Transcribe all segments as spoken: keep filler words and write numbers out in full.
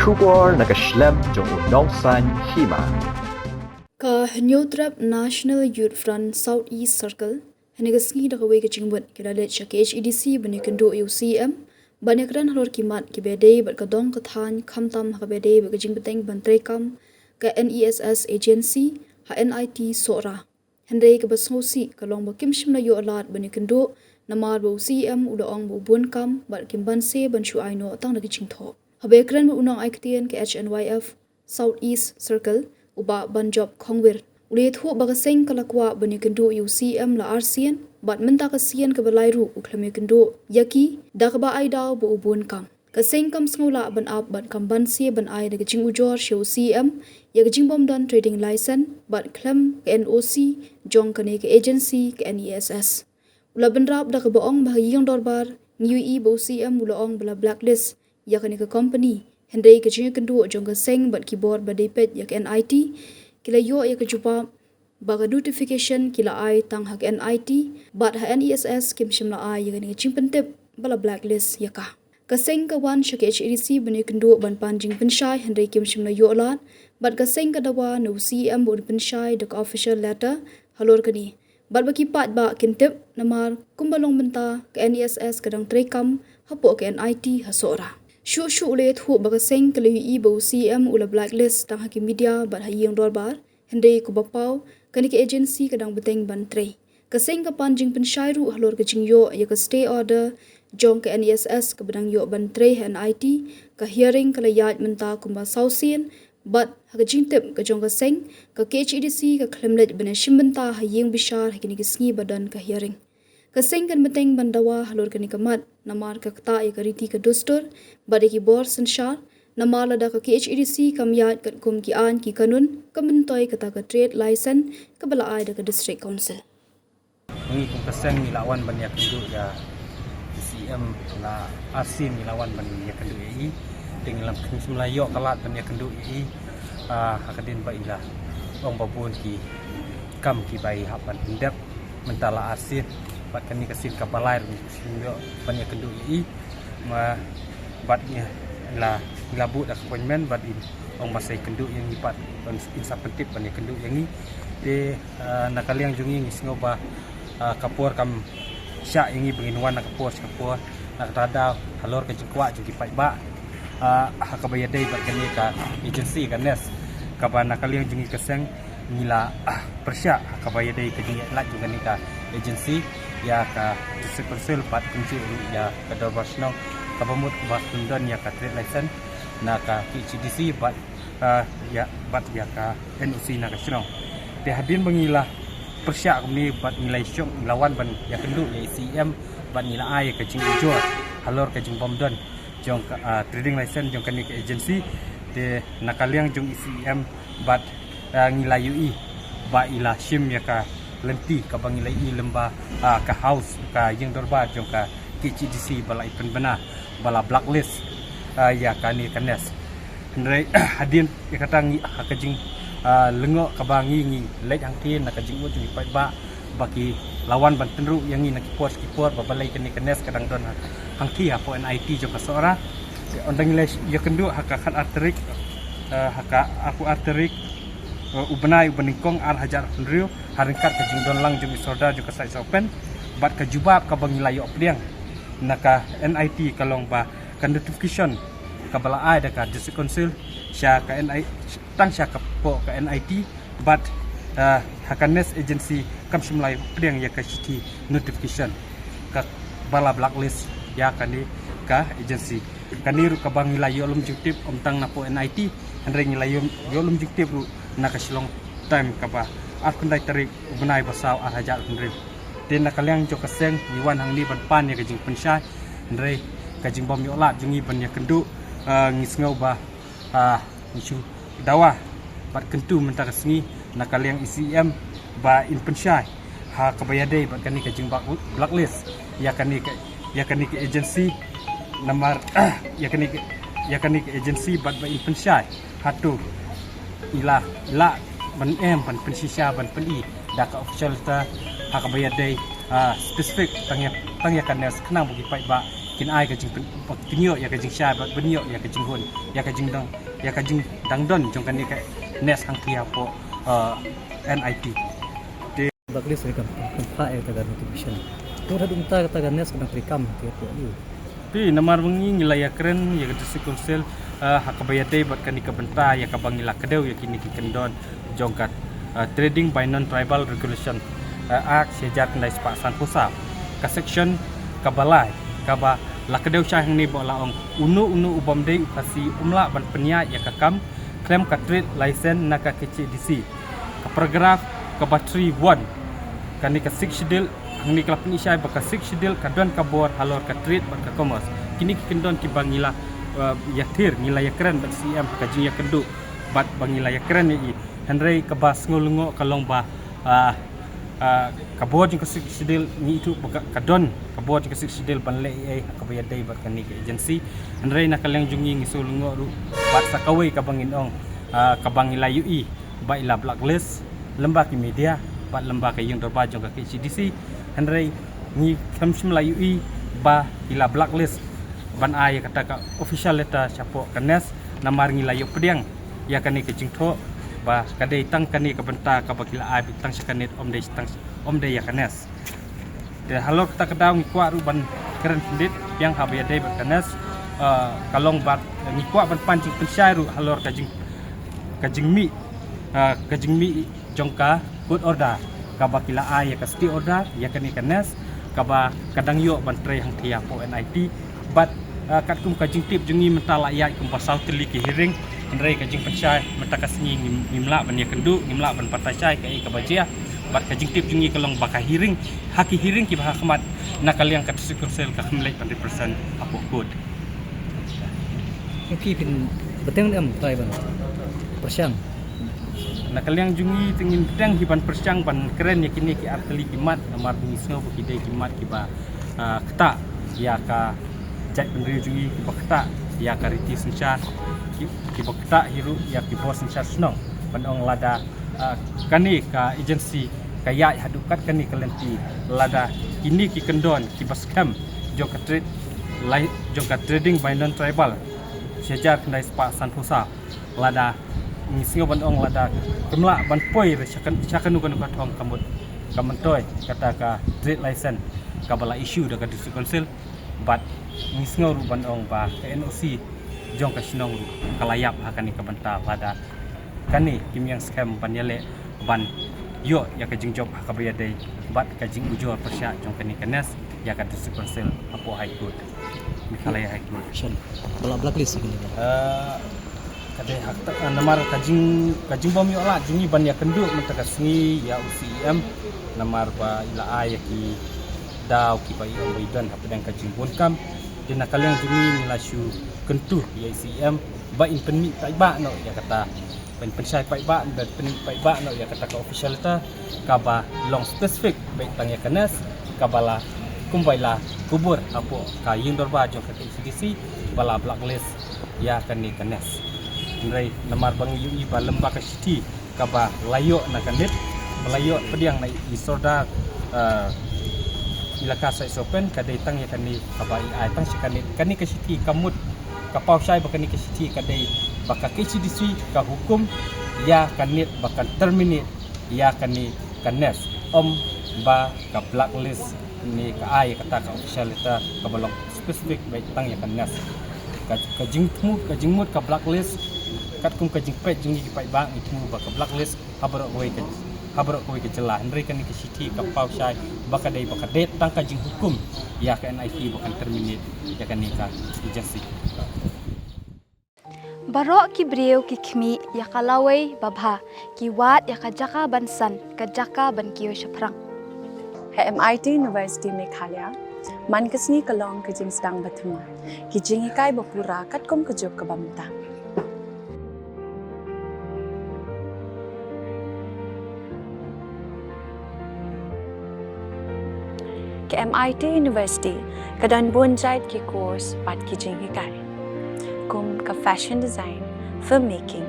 Khubor na ka shlem jong u nongsaiñ hima. Ka Hynñiewtrep National Youth Front South East Circle hynne ka sngi da kawei ka jingmut ki la leit sha K H A D C ban ïakynduh ïa u C M ban ïakren halor ki mat kiba ïadei bad ka dong ka thaiñ, khamtam ha kaba ïadei bad ka jingbteng ban treikam ka N E S S agency ha N I T Sohra. Hynrei kaba sngewsih ka long ba kim shym la ïoh lad ban ïakynduh namar ba u C M u la ong ba u bun kam bad kim banse ban shu ai noh tang da ka jingthoh. Haba ïakren bad u nongaiktien ka H N Y F South East Circle, u Bah Banjop Khongwir, u la ïathuh ba ka seng ka la kwah ban ïakynduh ïa u C M la arsien bad mynta ka sien kaba lai ruh u khlem ïakynduh ïa ki da kaba ai daw ba u bun kam. Ka seng kam sngewlah ban ap bad kam banse ban ai da ka jingujor sha u C M ïa ka jingbym don trading license bad khlem ka N O C jong kane ka agency ka N E S S. U la bynrap da kaba ong ba ha ïing dorbar ngi ïohi ba u C M u la ong ba la blacklist ïa kane ka company. Hynrei ka jingïakynduh jong ka seng bad ki bor ba dei peit ïa ka N I T ki la ïoh ïa ka jubab ba ka notification ki la ai tang ha ka N I T bad ha N E S S kim shym la ai ïa kane ka jingpyntip ba la blacklist ïa ka. Ka seng ka wan sha K H A D C ban ïakynduh ban pan jingpynshai hynrei kim shym la ïoh lad bad ka seng ka dawa na u C M ba un pynshai da ka official letter halor kane. Bad ba ki paidbah kin tip namar kumba long mynta ka N E S S ka dang treikam hapoh ka N I T ha Sohra. Shuh shuh u la ïathuh ba ka seng ka la ïohi ba u C M u la blacklist tang ha ki media bad ha ïing dorbar. Hynrei kumba paw kane ka agency ka dang bteng ban trei. Ka seng ka pan jingpynshai ruh halor ka jingïoh ïa ka stay order jong ka N E S S kaba dang ïoh ban trei ha N I T. Ka hearing ka la ïaid mynta kumba saw sien bad ha ka jingtip ka jong ka seng, ka K H A D C ka khlem leit ban ïashim bynta ha ïing bishar ha kine ki sngi ba don ka hearing. Ka seng kan bteng ban dawa halor kane ka mat namar ka ktah ïa ka riti ka dustur bad ïa ki bor synshar. Namar lada ka K H A D C kam ïaid katkum ki aiñ ki kanun, ka myntoi kata ka trade license kaba la ai da ka District Council. Ngi kum ka seng ngi la wan ban ïakynduh ïa C M, la arsien ngi la wan ban ïakynduh ïa i. Te ngi la, ngi la ïoh ka lad ban ïakynduh ïa i. Ah, ha ka dien ba i la ong ba bun ki kam kiba i hap ban pyndep. Mynta la arsien bad kane ka sien kaba lai ruh ngi ïoh ban ïakynduh ïa i. Ma bad ngi la, ngi la buh da ka appointment bad in ong ba sa ïakynduh ïa ngi pat, in sa pyntip ban ïakynduh ïa ngi. Te, ah, na ka liang jong ngi ngi sngew ba, ah, ka por kam shah ïa ngi ba ngin wan na ka por sha ka por. Na kata ka daw halor ka jingkwah jong ki paidbah, ah, ha kaba ïadei bad kane ka agency ka NEST, kaba na ka liang jong ngi ka seng ngi la, ah, pyrshah ha kaba ïadei ka jingïaid lad jong kane ka agency ïa ka District Council bad kumjuh ruh ïa ka Dorbar Shnong kaba mut ba kin don ïa ka trade license na ka K H A D C bad, ah, ïa, bad ïa ka N O C na ka shnong. Te hadien ba ngi la pyrshah kumne bad ngi la shong, ngi la wan ban ïakynduh ïa i C M bad ngi la ai ka jingujor halor ka jingbym don jong ka, ah, trading license jong kane ka agency. Te na ka liang jong i C M bad, ah, ngi la ïohi ba i la shim ïa ka lynti kaba ngi la ïohi lyngba, ah, ka house, ka ïing dorbar jong ka K H A D C ba la i pynbna ba la blacklist, ah, ïa kane ka NEST. Hynrei hadien ïa kata ngi ha ka jing, ah, lyngngoh kaba ngi, ngi leit hangtei na ka jingmut jong ki paidbah ba ki la wan ban tynruh ïa ngi na ki por ki por ba balei kane ka NEST ka dang don ha, hangtei hapoh N I T jong ka Sohra. Te ynda ngi la ïakynduh ha ka khatar tarik, ah, ha ka arphew ar tarik, ah, u bnai uba nyngkong ar hajar arphew hynriew, ha ryngkat ka jingdon lang jong i sordar jong ka Saisopen bad ka jubab kaba ngi la ïoh pdiang na ka N I T ka long ba ka notification kaba la ai da ka District Council sha ka N I, tang sha ka poh ka N I T bad, ah, ha ka NEST agency kam shym la pdiang ïa ka shithi notification kaba la blacklist ïa kane ka agency. Kane ruh kaba ngi la ïoh lum jingtip ym tang na poh N I T, hynrei ngi la ïoh, ïoh lum jingtip ruh na ka Shillong Times kaba arphew khyndai tarik u bnai ba saw ar hajar arphew hynriew. Te na ka liang jong ka seng ngi wan hangne ban pan ïa ka jingpynshai, hynrei ka jingbym ïoh lad jong ngi ban ïakynduh, ah, ngi sngew ba, ah, ngi shu dawa bad kyntu mynta ka sngi na ka liang i C M ba in pynshai ha kaba ïadei bad kane ka jing black-, blacklist ïa kane ka, ïa kane ka agency namar, ïa kane ka, ïa kane ka agency bad ba in pynshai hato i la, i la ban em ban pynshisha ban pyni da ka official letter ha kaba ïadei, ah, specific tang ïa, tang ïa ka NEST khnang ba ki paidbah Kin ai ka jingpyn-, pynïoh ïa ka jingshai bad pynïoh ïa ka jinghun, ïa ka jingdang, ïa ka jingdang don jong kane ka NEST hangtei hapoh, uh, NIT. Te Douglas ri kam kam pha ïa kata ka notification. Pur haduh mynta kata ka NEST ka dang treikam hangtei hapoh ïa u. Te namar ba ngi ngi la ïakren ïa ka District Council, uh, ha kaba ïadei bad kane ka bynta ïa kaba ngi la kdew ïa kine ki kyndon jong ka, uh, Trading by Non-Tribal Regulation, uh, Act shi hajar khyndai spah sanphew saw. Ka section kaba lai kaba la kdew shai hangne ba la ong uno uno u bym dei u Khasi um lah ban pynïaid ïa ka kam khlem ka trade license na ka KHADC. Ka paragraph kaba three one. Kane ka Sixth Schedule, hangne ka la pyni shai ba ka Sixth Schedule ka don ka bor halor ka trade bad ka commerce. Kine ki kyndon kiba ngi la, uh, ïathir, ngi la ïakren bad CM ka jingïakynduh bad ba ngi la ïakren ïa i. Hynrei kaba sngew lyngngoh ka long ba, ah, ah, ka bor jong ka Sixth Schedule ngi ithuh ba ka, ka don ka bor jong ka Sixth Schedule ban leh ei ei ha kaba ïadei bad kane ka agency. Hynrei na ka liang jong ngi ngi sngew lyngngoh ruh bad sa kawei kaba ngin ong, ah, kaba ngi la ïohi ba i la blacklist lyngba ki media bad lyngba ka ïing dorbar jong ka KHADC. Hynrei ngi khlem shym la ïohi ba i la blacklist ban ai ïa kata ka official letter shapoh ka NEST namar ngi la ïoh pdiang ïa kane ka jingthoh ba ka dei tang kane ka bynta kaba ki la ai beit tang sha ka NIT, ym dei tang, ym dei ïa ka NEST. Te halor kata ka daw ngi kwah ruh ban kren khyndiat biang haba ïadei bad ka NEST, eh, ka long ba ngi kwah ban pan jingpynshai ruh halor ka jing, ka jingmih, eh, ka jingmih jong ka court order kaba ki la ai ïa ka stay order ïa kane ka NEST kaba ka dang ïoh ban trei hangtei hapoh NIT. Bad, ah, katkum ka jingtip jong ngi mynta la ïaid kumba saw tylli ki hearing, hynrei ka jingpynshai mynta ka sngi ngim, ngim lah ban ïakynduh, ngim lah ban batai shai kaei kaba jia. Bad ka jingtip jong ngi ka long ba ka hearing, ha ki hearing kiba ha khmat na ka liang ka District Council ka kham leit ban represent hapoh court. Ki phin bteng em tai ban pyrshang. Na ka liang jong ngi te ngin bteng hi ban pyrshang ban kren ïa kine ki ar tylli ki mat namar ba ngi sngew ba ki dei ki mat kiba, ah, ktah ïa ka jaitbynriew jong ngi, kiba ktah ïa ka riti synshar, ki, kiba ktah hi ruh ïa ki bor synshar shnong. Ban ong lada, ah, kane ka agency ka ïaid haduh kat kane ka lynti, lada kine ki kyndon kiba skhem jong ka trade, lai, jong ka trading by non-tribal shi hajar khyndai spah sanphew saw. Lada ngi sngew ban ong lada kim lah ban poi re sha kan, sha kano kano ka thong ka mut ka myntoi kata ka trade license kaba la issue da ka District Council. Bad ngi sngew ruh ban ong ba ka NOC jong ka shnong ruh ka la ïap ha kane ka bynta lada kane kim ïeng skhem ban ïaleh ban ïoh ïa ka jingjop ha kaba ïadei bad ka jingujor pyrshah jong kane ka NEST ïa ka District Council hapoh High Court, Meghalaya High Court. Shen, ba la blacklist kane ka. Eh, ka dei ha kata, eh, namar ka jing, ka jingbym ïoh lad jong ngi ban ïakynduh mynta ka sngi ïa u CEM namar ba i la ai ïa ki daw kiba i ong ba i don hapdeng ka jingbun kam. Te na ka liang jong ngi ngi la shu kyntu ïa i CEM ba in pynmih paidbah noh ïa kata, ba in pynshai paidbah, ba in pynmih paidbah noh ïa kata ka official letter kaba long specific beit tang ïa ka NEST, kaba la kumba i la kubur hapoh ka ïing dorbar jong ka KHADC ba la blacklist ïa kane ka NEST. Hynrei namar ba ngi ïohi ba lem bad ka shithi kaba la ïoh na ka NIT, ba la ïoh pdiang na i Sordar, eh, Elaka Saisopen, ka dei tang ïa kane kaba i ai tang sha ka NIT. Kane ka shithi ka mut, ka paw shai ba kane ka shithi ka dei ba ka KHADC ka hukum ïa ka NIT ba kan terminate ïa kane ka NEST, ym ba ka blacklist ne ka ai kata ka official letter kaba long specific beit tang ïa ka NEST. Ka, ka jingthmu, ka jingmut ka blacklist, katkum ka jingpeit jong ngi ki paidbah ngi thmu ba ka blacklist ha baroh kawei ka, ha baroh kawei ka jylla. Hynrei kane ka shithi ka paw shai ba ka dei, ba ka dei tang ka jinghukum ïa ka NIT ba kan terminate ïa kane ka agency. Baroh ki briew ki khmih ïa ka lawei babha, ki wad ïa ka jaka ban san, ka jaka ban kiew shaphrang. Ha MIT University Meghalaya, man ka sngi ka long ka jingsdang ba thymmai, ki jinghikai ba pura katkum ka juk kaba mynta. Ka MIT University ka don bun jait ki course bad ki jinghikai, kum ka fashion design, filmmaking,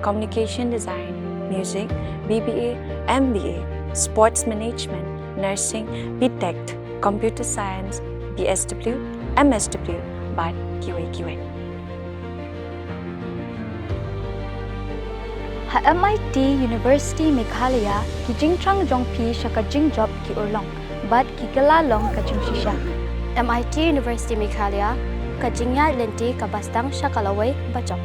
communication design, music, BBA, MBA, sports management, nursing, B Tech, computer science, BSW, M S W bad kiwei kiwei. Ha M I T University Meghalaya, ki jingthrang jong phi sha ka jingjop ki urlong bad ki kylla long ka jingshisha. M I T University Meghalaya, ka jingïaid lynti kaba sdang sha ka lawei bajop.